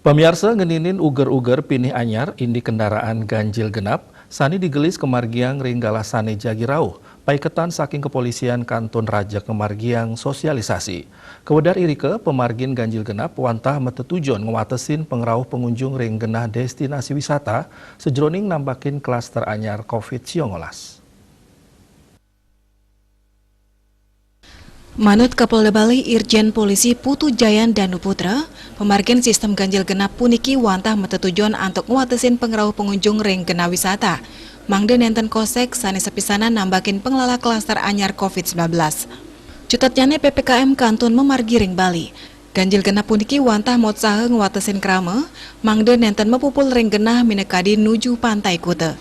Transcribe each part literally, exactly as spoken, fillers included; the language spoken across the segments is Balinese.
Pamiarsa, ngeninin uger-uger pinih anyar indik kendaraan ganjil genap, sani digelis kemargiang ring galah sane jagi rauh, paiketan saking kepolisian kantun rajeg ngemargiang sosialisasi. Kewedar irika, pemargin ganjil genap wantah matetujon ngwatesin pangrauh pengunjung ring genah destinasi wisata, sajeroning nambakin klaster anyar covid sembilan belas. Manut Kapolda Bali Irjen Polisi Putu Jayan Danu Putra, pemargin sistem ganjil genap puniki wantah matetujon antuk ngwatesin pangrauh pengunjung ring genah wisata, mangda nenten kosek sane sapisanan nambakin panglala klaster anyar covid sembilan belas. Cutetnyane P P K M kantun mamargi ring Bali. Ganjil genap puniki wantah motsaha ngwatesin krama, mangda nenten mapupul ring genah minakadi nuju Pantai Kuta.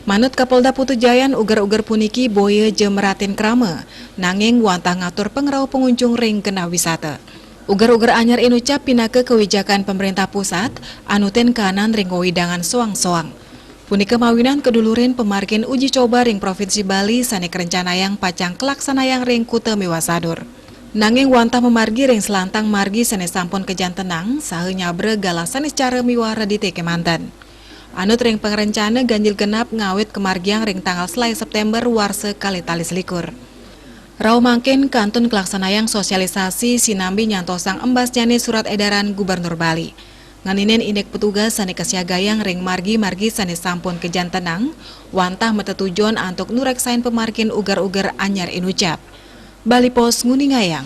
Manut Kapolda Putu Jayan, uger-uger puniki boya ja meratin krama, nanging wantah ngatur pangrauh pengunjung ring genah wisata. Uger-uger anyar inucap pinaka kewijakan pemerintah pusat, anutin kanan ring wewidangan soang-soang. Punika mawinan kadulurin pamargin uji coba ring Provinsi Bali sane karencanayang pacang kalaksanayang ring kuta miwah sadur. Nanging wantah mamargi ring selantang margi sane sampun kajantenang, saha nyabra galah sane secara miwah redite kemanten. Anut ring pangrencana ganjil genap ngawit kamargiang ring tanggal selae September warsa kalih tali selikur. Rauh mangkin kantun kalaksanayang sosialisasi sinambi nyantosang embasnyane surat edaran Gubernur Bali. Ngeninin indik petugas sane kasiagayang ring margi-margi sane sampun kajantenang, wantah matetujon antuk nureksain pamargin uger-uger anyar inucap. Bali Post nguningayang.